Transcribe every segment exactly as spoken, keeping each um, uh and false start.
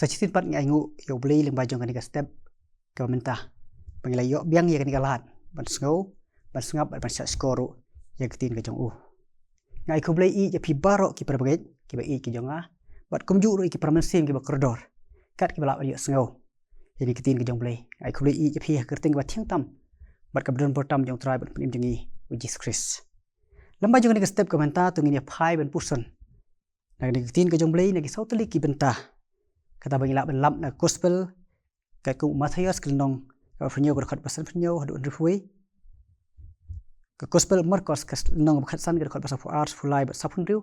Sa shisien pat nga ainguh ïa U Blei lyngba jong kane ka step kaba mynta, ba ngi la ïoh biang ïa kane ka lad ban sngew, ban sngap, ban shah shkor ruh ïa ka ktien ka jong u. Nga ai khublei ïa phi baroh ki para bangeit kiba ïeit ki jong nga, bad kumjuh ruh ïa ki para mynsiem kiba kordor, kat kiba lah ban ïohsngew ïa kane ka ktien ka jong U Blei. Nga ai khublei ïa phi ha ka kyrteng kaba thiang tam bad kaba don bor tam jong U Trai bad Mynsiem jong ngi, U Jisu Khrist. Lyngba jong kane ka step ka mynta, to ngin ïa phai ban pyrshang na kane ka ktien ka jong U Blei na ki saw tylli ki bynta. Kata ba ngi lah ban lap na ka Gospel ka, ka Mathaios ka lynnong kaba arphew hynñiew ka dkhot ba sanphew hynñiew haduh hynriewphew wei. Ka Gospel Markos ka lynnong kaba khatsan ka dkhot ba saphew ar, saphew lai bad saphew hynriew.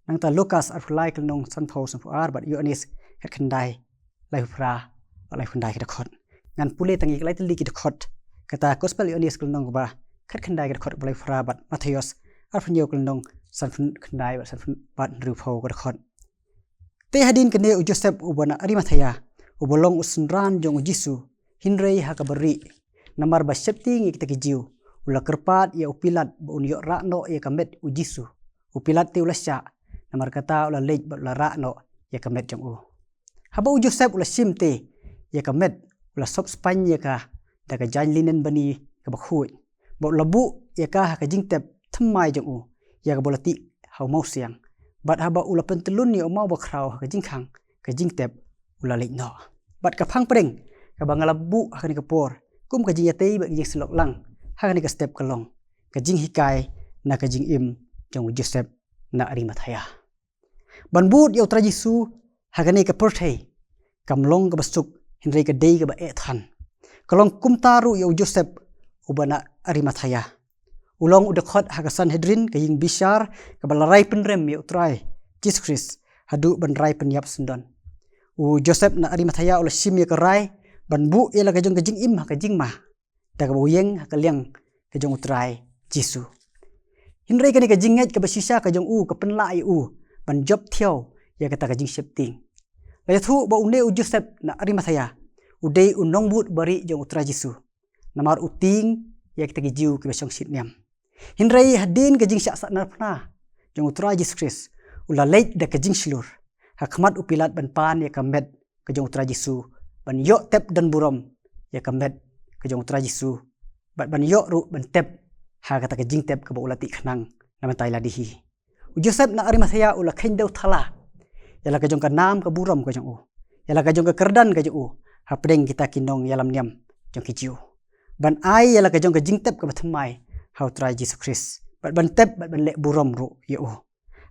Nangta Lukas arphew lai ka lynnong sanphew, sanphew ar, bad Ïoannis khatkhyndai, laiphew phra bad laiphew khyndai ka dkhot. Ngan pule tang ïa ki lai tylli ki dkhot. Kata Gospel Ïoannis ka lynnong kaba khatkhyndai ka dkhot ba laiphew phra bad Mathaios arphew hynñiew ka lynnong sanphew khyndai bad sanphew bad hynriewphew ka dkhot. Te hadien kane u Joseph uba na Arimathea, uba long u synran jong u Jisu, hynrei ha kaba rieh, namar ba sheptieng ïa kita ki Jiw, u la kyrpad ïa u Pilat ba un ïoh rah noh ïa ka met u Jisu. U Pilat te u la shah, namar kata u la leit bad u la rah noh ïa ka met jong u. Haba u Joseph u la shim te ïa ka met, u la sop spaiñ ïa ka da ka jaiñ linen bani kaba khuid, bad u la buh ïa ka ha ka jingtep thymmai jong u, ïa kaba u la tih ha u mawsiang. Bad haba u la pyntyllun ïa u maw bakhraw ha ka jingkhang, ka jingtep u la leit noh. Bad ka phang pdeng kaba nga la buh ha kane ka por kum ka jingïatei bad ka jingsyllok lang ha kane ka step ka long ka jinghikai na ka jingim jong u Joseph na Arimathea. Ban bud ïa u Trai Jisu ha kane ka pyrthei kam long kaba suk, hynrei ka dei kaba eh than. Ka long kumta ruh ïa u Joseph uba na Arimathea. U long u dkhot ha ka Sanhedrin, ka ïing bishar kaba la rai pynrem ïa u Trai Jisu Khrist haduh ban rai pynïap syndon. U Joseph na Arimathea u la shim ïa ka rai ban buh ïa la ka jong ka jingim ha ka jingma, da kaba u ïeng ha ka liang ka jong u Trai Jisu. Hynrei kane ka jingngeit kaba shisha ka jong u ka pynlah ïa u ban jop thiaw ïa kata ka jingsheptieng. La ïathuh ba une u Joseph na Arimathea u dei u nongbud barieh jong u Trai Jisu, namar u tieng ïa kita ki Jiw kiba shong shitniam. Hynrei hadien ka jingshah sahnarphna jong u Trai Jisu Khrist, u la leit da ka jingshlur ha khmat u Pilat ban pan ïa ka met ka jong u Trai Jisu, ban ïoh tep don burom ïa ka met ka jong u Trai Jisu, bad ban ïoh ruh ban tep ha kata ka jingtep kaba u la tih khnang na bynta ïa lade hi. U Joseph na Arimathea u la kheiñ dewthala ïa la ka jong ka nam ka burom ka jong u, ïa la ka jong ka kyrdan ka jong u hapdeng kita ki nongïalam niam jong ki Jiw, ban ai ïa la ka jong ka jingtep kaba thymmai ha u Trai Jisu Khrist, bad ban tep bad ban leh burom ruh ïa u.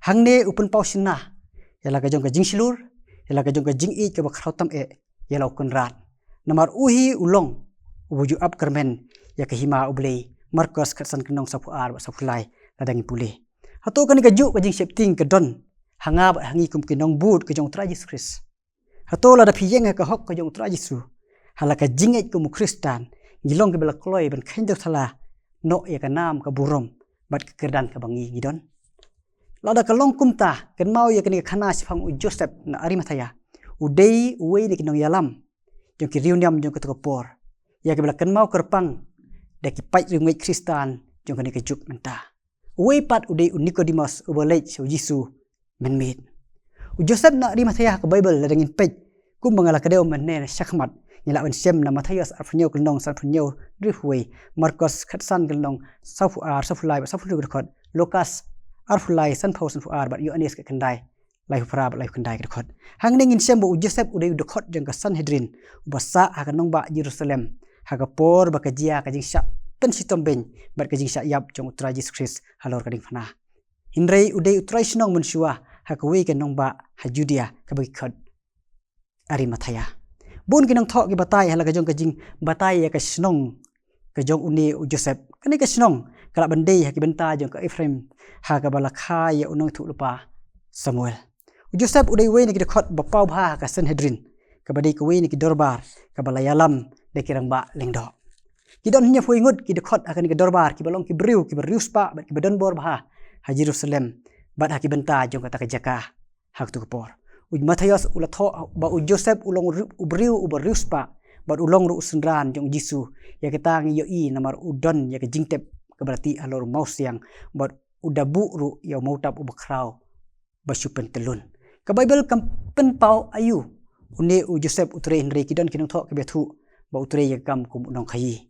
Hangne u pynpaw shynna ïa la ka jong ka jingshlur, ïa la ka jong ka jingïeit kaba khraw tam eh ïa la u Kynrad, namar u hi u long uba ju ap kyrmen ïa ka hima U Blei. Markos khatsan ka lynnong saphew ar bad saphew lai, lada ngi pule. Hato kane kajuh ka jingsheptieng ka don ha nga bad ha ngi kum ki nongbud ka jong u Trai Jisu Khrist? Hato lada phi ïeng ha ka hok ka jong u Trai Jisu, ha la ka jingngeit kum u Khristan, ngi long kiba la kloi ban kheiñ dewthala noh ïa ka nam ka burom bad ka kyrdan kaba ngi ngi don? Lada ka long kumta, kynmaw ïa kane ka khana shaphang u Joseph na Arimathea. U dei uwei na ki nongïalam jong ki riewniam jong kato ka por, ïa kiba la kynmaw kyrpang da ki paid riewngeit Khristan jong kane ka juk mynta. Uwei pat u dei u Nikodimos uba leit sha u Jisu mynmiet. U Joseph na Arimathea ha ka Baibl, lada ngin peit kumba nga la kdew mynne shakhmat, ngi lah ban shem na Mathaios arphew hynñiew ka lynnong sanphew hynñiew hynriewphew wei, Markos khatsan ka lynnong saphew ar, saphew lai bad saphew hynriew ka dkhot, Lukas arphew lai sanphew, sanphew ar, bad Ïoannis khatkhyndai, laiphew phra bad laiphew khyndai ka dkhot. Hangne ngin shem ba u Joseph u dei u dkhot jong ka Sanhedrin uba sah ha ka nongbah Jerusalem ha ka por ba ka jia ka jingshah pynshitom beiñ bad ka jingshah ïap jong u Trai Jisu Khrist halor ka diengphna. Hynrei u dei u trai shnong mynshuwa ha kawei ka nongbah ha Judia kaba ki khot Arimathea. Bun ki nongthoh ki batai ha la ka jong ka jingbatai ïa ka shnong ka jong une u Joseph. Kane ka shnong ka lah ban dei ha ki bynta jong ka Ephraim, ha kaba la kha ïa u nongïathuhlypa Samuel. U Joseph u dei uwei na ki dkhot ba paw bha ha ka Sanhedrin, kaba dei kawei na ki dorbar kaba la ïalam da ki rangbah lyngdoh. Ki don hynñiewphew wei ngut ki dkhot ha kane ka dorbar, kiba long ki briew kiba riewspah bad kiba don bor bha ha Jerusalem bad ha ki bynta jong kata ka jaka ha kato ka por. U Mathaios u la thoh ba u Joseph u long u ri-, u briew uba riewspah bad u long ruh u synran jong u Jisu. Ïa kata ngi ïohi namar u don ïa ka jingtep kaba la tih halor u mawsiang bad u da buh ruh ïa u mawtap uba khraw ba shu pyntyllun. Ka Baibl kam pynpaw aïu Une u Joseph u trei hynrei ki don ki nongthoh kiba ïathuh ba u trei ïa ka kam kum u nongkhaïi.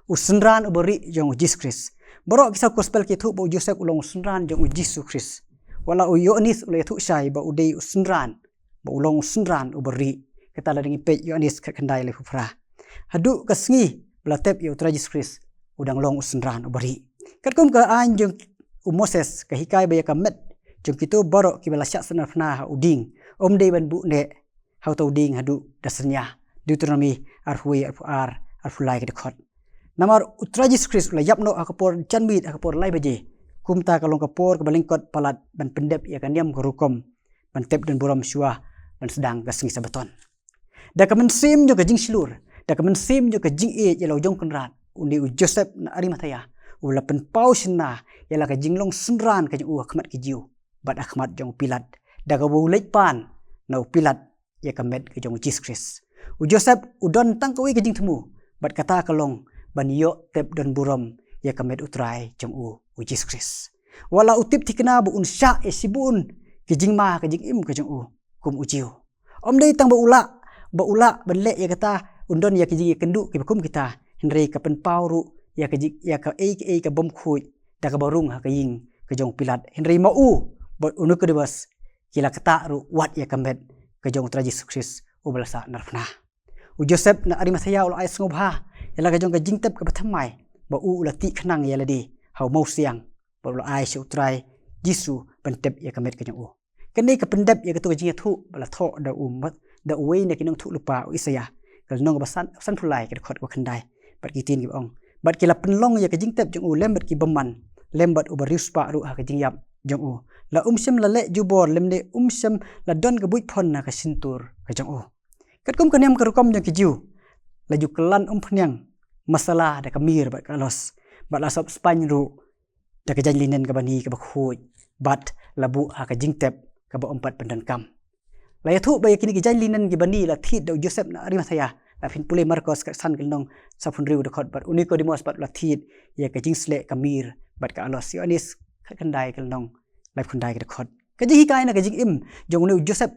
U synran uba rieh jong u Jisu Khrist. Baroh ki saw gospel ki ïathuh ba u Joseph u long u synran jong u Jisu Khrist. Wat la u Ïoannis u la ïathuh shai ba u dei u synran, ba u long u synran uba rieh. Kata lada ngi peit Ïoannis khatkhyndai laiphew phra. Haduh ka sngi ba la tep ïa u Trai Jisu Khrist, u dang long u synran uba rieh. Katkum ka aiñ jong u Moses ka hikai ba ïa ka met jong kito baroh kiba la shah sah narphna ha u dieng, ym dei ban buh neh ha uta u dieng haduh da synñia. Deuteronomi arphew wei, arphew ar, arphew lai ka dkhot. Namar u Trai Jisu Khrist u la ïap noh ha ka por janmiet, ha ka por lai baje. Kumta ka long ka por kaba lyngkot palat ban pyndep ïa ka niam ka rukom ban tep don burom shuwa ban sdang ka sngi Sabaton. Da ka mynsiem jong ka jingshlur, da ka mynsiem jong ka jingïeit ïa la u jong Kynrad, une u Joseph na Arimathea u la pynpaw shynna ïa la ka jinglong synran ka jong u ha khmat ki Jiw bad ha khmat jong u Pilat, da kaba u leit pan na u Pilat ïa ka met ka jong u Jisu Khrist. U Joseph u don tang kawei ka jingthmu, bad kata ka long ban ïoh tep don burom ïa ka met u Trai jong u, u Jisu Khrist. Wat la u tip thikna ba un shah ïa shibun ki jingma ka jingim ka jong u kum u Jiw. Ym dei tang ba u lah, ba u lah ban leh ïa kata, un don ïa ki jingïakynduh kiba kum kita, hynrei ka pynpaw ruh ïa ka jing, ïa kaei kaei ka bym khuid da kaba rung ha ka ïing ka jong u Pilat. Hynrei ma u bad u Nikodimus ki la ktah ruh wat ïa ka met ka jong u Trai Jisu Khrist uba la shah narphna. U Joseph na Arimathea u la ai sngewbha ïa la ka jong ka jingtep kaba thymmai, ba u u la tih khnang ïa lade ha u mawsiang, bad u la ai sha u Trai Jisu ban tep ïa ka met ka jong u. Kane ka pyndep ïa kato ka jingïathuh ba la thoh da u, da uwei na ki nongthuh lypa u Isaïah, ka lynnong kaba san, sanphew lai ka dkhot kaba khyndai, bad ki ktien kiba ong: Bad ki la pynlong ïa ka jingtep jong u lem bad ki bymman, lem bad uba riewspah ruh ha ka jingïap jong u. La um shym la leh jubor lymne um shym la don ka buit phon ha ka shyntur ka jong u. Katkum ka niam ka rukom jong ki Jiw, la ju kylla umphniang masala da ka mir bad ka aloes, bad la sop spaiñ ruh da ka jaiñ linen kaba ni kaba khuid, bad la buh ha ka jingtep kaba ym pat pyndonkam. La ïathuh ba ïa kine ki jaiñ linen kiba ni la thied da u Joseph na Arimathea. La phin pule Markos khatsan ka lynnong sawphew hynriew ka dkhot, bad u Nikodimus pat la thied ïa ka jingsleh ka mir bad ka aloes. Ïoannis khatkhyndai ka lynnong laiphew khyndai ka dkhot. Ka jinghikai na ka jingim jong une u Joseph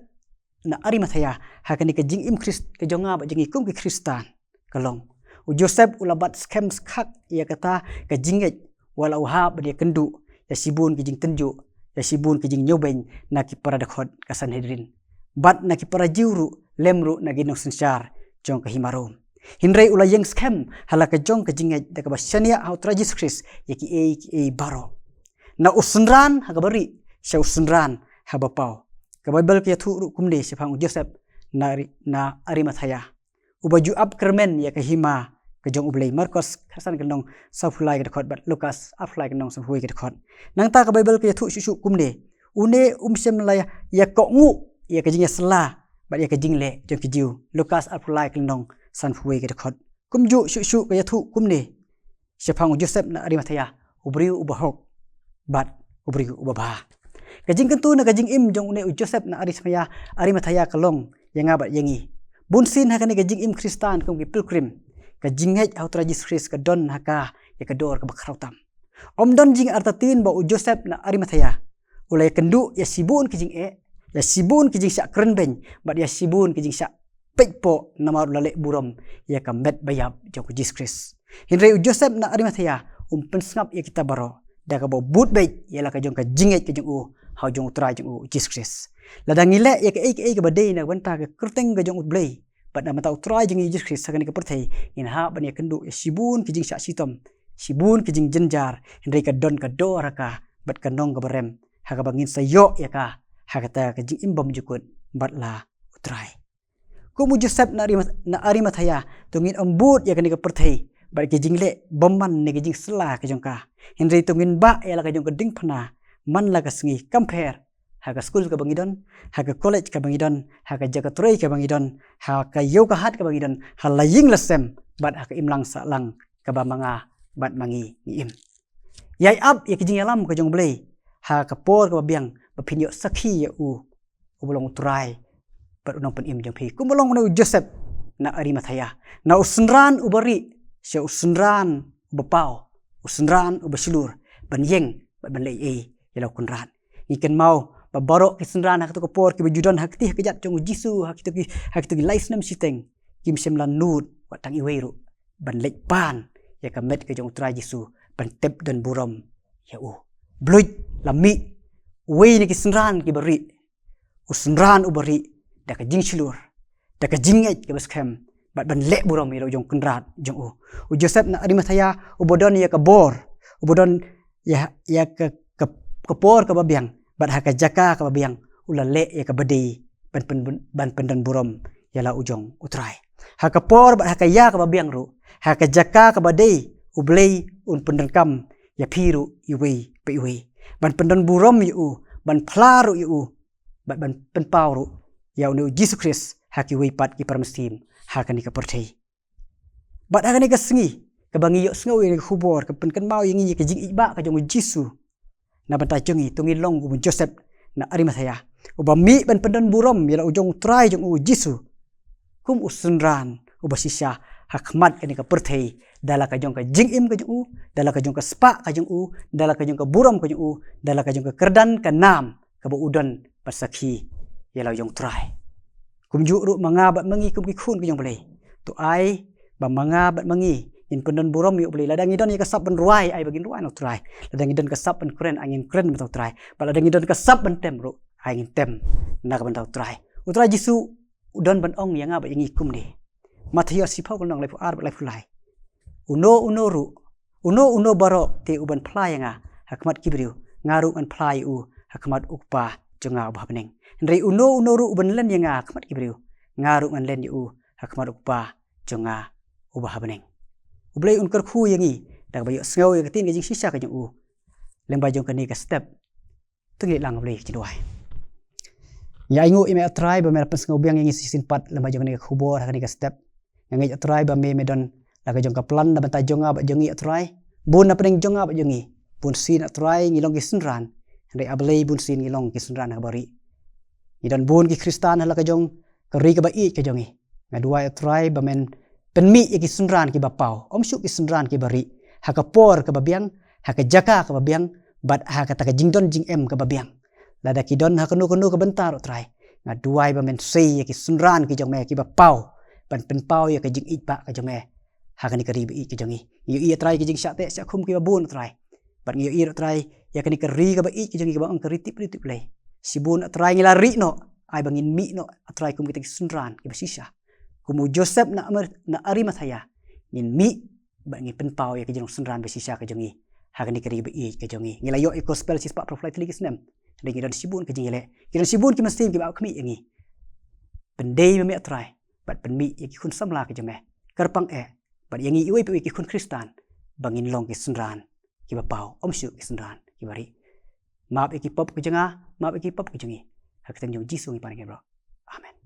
na Arimathea ha kane ka jingim Khrist ka jong nga bad jong ngi kum ki Khristan ka long, u Joseph u la bat skhem skhak ïa kata ka jingngeit, wat la u hap ban ïakynduh ïa shibun ki jingtynjuh, ïa shibun ki jingñiewbeiñ na ki para dkhot ka Sanhedrin, bad na ki para Jiw ruh, lem ruh na ki nongsynshar jong ka hima Rom. Hynrei u la ïeng skhem ha la ka jong ka jingngeit da kaba shaniah ha u Trai Jisu Khrist ïa kiei kiei baroh. Na u synran ha kaba rieh sha u synran ha ba paw. Ka Baibl ka ïathuh ruh kumne shaphang u Joseph na Ari-, na Arimathea, uba ju ap kyrmen ïa ka hima ka jong U Blei. Markos khatsan ka lynnong sawphew lai ka dkhot, bad Lukas arphew lai ka lynnong sawphew wei ka dkhot. Nangta ka Baibl ka ïathuh shuh shuh kumne: Une um shym la ïa, ïakohnguh ïa ka jingïasylla bad ïa ka jingleh jong ki Jiw. Lukas arphew lai ka lynnong sanphew wei ka dkhot. Kumjuh shuh shuh ka ïathuh kumne shaphang u Joseph na Arimathea, u briew uba hok bad u briew uba bha. Ka jingkyntu na ka jingim jong une u Joseph na Arimathea, Arimathea ka long ïa nga bad ïa ngi. Bunsien ha kane ka jingim Khristan kum ki pilgrim, ka jingngeit ha u Trai Jisu Khrist ka don ha ka ïa ka dor kaba khraw tam. Ym don jingartatien ba u Joseph na Arimathea u la ïakynduh ïa shibun ki jingeh, ïa shibun ki jingshah kren beiñ, bad ïa shibun ki jingshah peit poh namar u la leh burom ïa ka met ba ïap jong u Jisu Khrist. Hynrei u Joseph na Arimathea um pynsngap ïa kita baroh da kaba bud beit ïa la ka jong ka jingngeit ka jong u ha u jong u Trai jong u, u Jisu Khrist. Lada ngi leh ïa kaei kaei kaba dei na ka bynta ka kyrteng ka jong U Blei bad na ka bynta u Trai jong ngi u Jisu Khrist ha kane ka pyrthei, ngin hap ban ïakynduh ïa shibun ki jingshah shitom, shibun ki jingjynjar, hynrei ka don ka dor ha ka bad ka nong kaba rem ha kaba ngin sa ïoh ïa ka ha kata ka jingim bymjukut bad la u Trai. Kum u Joseph na Arima-, na Arimathea, to ngin ym bud ïa kane ka pyrthei bad ki jingleh bymman ne ki jingsylla ka jong ka. Hynrei to ngin bah ïa la ka jong ka diengphna man la ka sngi, kam pher ha ka skul kaba ngi don, ha ka college kaba ngi don, ha ka jaka trei kaba ngi don, ha ka ïew ka hat kaba ngi don, ha la ïing la sem bad ha ka imlang sahlang kaba ma nga bad ma ngi ngi im. Ïai ap ïa ka jingïalam ka jong U Blei ha ka por kaba biang ba phin ïoh sakhi ïa u, uba long u Trai bad u Nongpynim jong phi. Kumba long une u Joseph na Arimathea, na u synran uba rieh sha u synran uba paw, u synran uba shlur ban ïeng bad ban leh ei ïa la u Kynrad. Ngi kynmaw ba baroh ki synran ha kato ka por kiba ju don ha kti ha kjat jong u Jisu ha kito ki, ha kito ki lai snem shiteng, kim shym la nud wat tang iwei ruh ban leit pan ïa ka met ka jong u Trai Jisu ban tep don burom ïa u. Bluit la mih uwei na ki synran kiba rieh, u synran uba rieh da ka jingshlur, da ka jingngeit kaba skhem, bad ban leh burom ïa la u jong u kynrad jong u. U Joseph na Arimathea uba don ïa ka bor, uba don ïa, ïa ka, ka, ka por kaba biang, bad ha ka jaka kaba biang u la leh ïa kaba dei ban pyn, ban pyndon burom ïa la u jong u Trai. Ha ka por bad ha ka ïa kaba biang ruh, ha ka jaka kaba dei, U Blei un pyndonkam ïa phi ruh iwei pa iwei ban pyndon burom ïa u, ban phla ruh ïa u, bad ban pynpaw ruh ïa une u Jisu Khrist ha kiwei pat ki para mynsiem ha kane ka pyrthei. Bad ha kane ka sngi kaba ngi ïohsngew ïa kane ka khubor ka pynkynmaw ïa ngi ïa ka jingïeit ba ka jong u Jisu na bynta jong ngi, to ngin long kum u Joseph na Arimathea uba mih ban pyndon burom ïa la u jong u Trai jong u Jisu kum u synran uba shisha ha khmat kane ka pyrthei, da la ka jong ka jingim ka jong u, da la ka jong ka spah ka jong u, da la ka jong ka burom ka jong u, da la ka jong ka kyrdan ka nam kaba u don ban sakhi ïa la u jong u Trai. Kumjuh ruh ma nga bad ma ngi kum ki khun ka jong u Blei, to ai ba ma nga bad ma ngi ngin pyndon burom ïa u Blei. Lada ngi don ïa ka sap ban rwai, ai ba ngin rwai na u Trai. Lada ngi don ka sap ban kren, ai ngin kren na bynta u Trai. Bad lada ngi don ka sap ban tem ruh, ai ngin tem na ka bynta u Trai. U Trai Jisu u don ban ong ïa nga bad ïa ngi kumne. Mathaios shiphew ka lynnong laiphew ar bad laiphew lai. Uno uno ruh, uno uno baroh te u ban phla ïa nga ha khmat ki briew, nga ruh ngan phla ïa u ha khmat u Kpa jong nga uba ha bneng. Hynrei uno uno ruh u ban len ïa nga ha khmat ki briew, nga ruh ngan len ïa u ha khmat u Kpa jong nga uba ha bneng. U Blei un kyrkhu ïa ngi da kaba ïohsngew ïa ka ktien ka jingshisha ka jong u lyngba jong kane ka step. To ngin ïa leit lang ha U Blei ka jingduwai. Ngi ainguh ïa me, A Trai, ba me la pynsngew biang ïa ngi sa shisien pat lyngba jong kane ka khubor ha kane ka step. Nga ngeit, A Trai, ba me, me don la ka jong ka plan na bynta jong nga bad jong ngi, A Trai. Bun na pdeng jong nga bad jong ngi, bun sien, A Trai, ngi long ki synran. Hynrei A Blei, bun sien ngi long ki synran ha kaba rieh. Ngi don bun ki Khristan ha la ka jong ka ri kaba ïeit ka jong ngi. Nga duwai, A Trai, ba men pynmih ïa ki synran kiba paw, ym shuh ki synran kiba rieh, ha ka por kaba biang, ha ka jaka kaba biang, bad ha kata ka jingdon jingem kaba biang. Lada ki don ha kano kano ka bynta ruh, Trai, nga duwai ba men sei ïa ki synran ki jong me kiba paw ban pynpaw ïa ka jingïeit ba ka jong me ha kane ka ri ba ïeit ka jong ngi. Ngi ïohi, A Trai, ki jingshah teh shah khum kiba bun, A Trai. Bad ngi ïohi ruh, Trai, ïa kane ka ri kaba ïeit ka jong ngi kaba ong ka ri tip ri tip Blei. Shibun, A Trai, ngi la rieh noh, ai ba ngin mih noh, A Trai, kum kita ki synran kiba shisha. Kum u Joseph na Amar-, na Arimathea, ngin mih bad ngin pynpaw ïa ka jinglong synran ba shisha ka jong ngi ha kane ka ri ba ïeit ka jong ngi. Ngi la ïoh ïa ka gospel shispah phew lai tylli ki snem. Hynrei ngi don shibun ka jingïaleh, ngi don shibun ki mynsiem kiba ap khmih ïa ngi. Pyndei ma me, A Trai, bad pynmih ïa ki khun samla ki jong me. Kyrpang eh bad ïa ngi iwei pa iwei ki khun Khristan ba ngin long ki synran kiba paw, ym shuh ki synran kiba rieh. Map ïa ki pop ki jong nga, map ïa ki pop ki jong ngi. Ha ka kyrteng jong u Jisu ngi pan ïa ngi baroh. Amen.